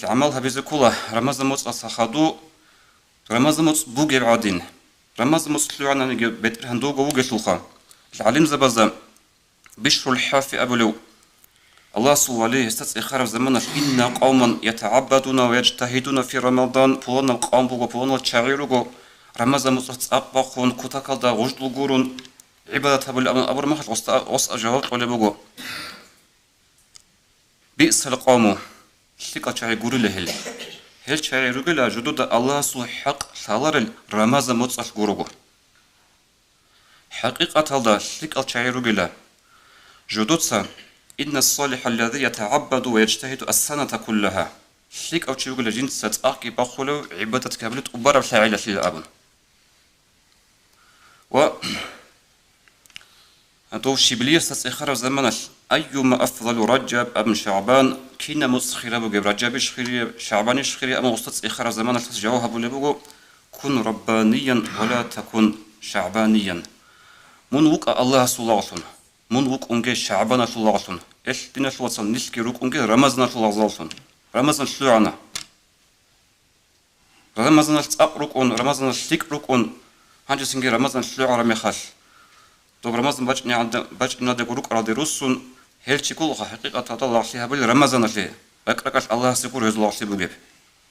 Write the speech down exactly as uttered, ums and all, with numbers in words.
гӀамал гьабизе ккола Рамазан моцӀалъа хадуб, Рамазан моцӀ бугеб гӀадин. Рамазан моцӀ лъугӀананиги бетӀергьан довго вугелъулха. ГӀалимзабазда Бишрул ХӀафи абулев, Аллагьасул вали, гьесда цӀехараб заманалъ: «Инна къавман ятагӀаббадуна ва яжтагьидуна фи Рамадан», пуланаб къавм буго, пуланал чагӀи руго, Рамазан моцӀалъ цӀакъ бахъун, кутакалда гъуждул гурун, гӀибадат гьабулеб абун абураб мехалъ гъосда, гъосда жаваб кьолеб буго: «Биъсал къавму», лъикӀал чагӀи гурила гьел. Гьел чагӀи ругела жодода Аллагьасул хӀакъ лъаларел Рамазан моцӀалъ гурого. ХӀакъикъаталда лъикӀал чагӀи ругела жодоца: «Инна салихӀаллази ятагӀаббаду ва яжтагьиду ассаната куллагьа», лъикӀав чи вугела жинца цӀакъги бахъулев, гӀибадатги гьабулев тӀубараб лъагӀалилъила абун. Ва дов Шиблиясда цӀехараб заманалъ: «Айюма афзалу, Ражаб ам ШагӀбан?» Кинаб моцӀ хира бугеб, Ражабищ хирияб, ШагӀбанищ хирияб? Амма гъосда цӀехараб заманалъ жаваб гьабулеб буго: «Кун раббаниян ва ла такун шагӀбаниян». Мун вукӀа Аллагьасул лагълъун, мун вукӀунге ШагӀбаналъул лагълъун. Эл, диналъул вацал, нилъги рукӀунге Рамазаналъул лагълъун. Рамазан лъугӀана. Рамазаналъ цӀакъ рукӀун, Рамазаналъ лъикӀ рукӀун, гьанже цинги Рамазан лъугӀараб мехалъ, доб Рамазан бачӀинегӀан-, бачӀинедаго рукӀаралде руссун, гьел чи кколаха хӀакъикъаталда лагълъи гьабулел Рамазаналъе, ракӀ-ракӀалъ Аллагьасе гуро гьезул лагълъи бугеб.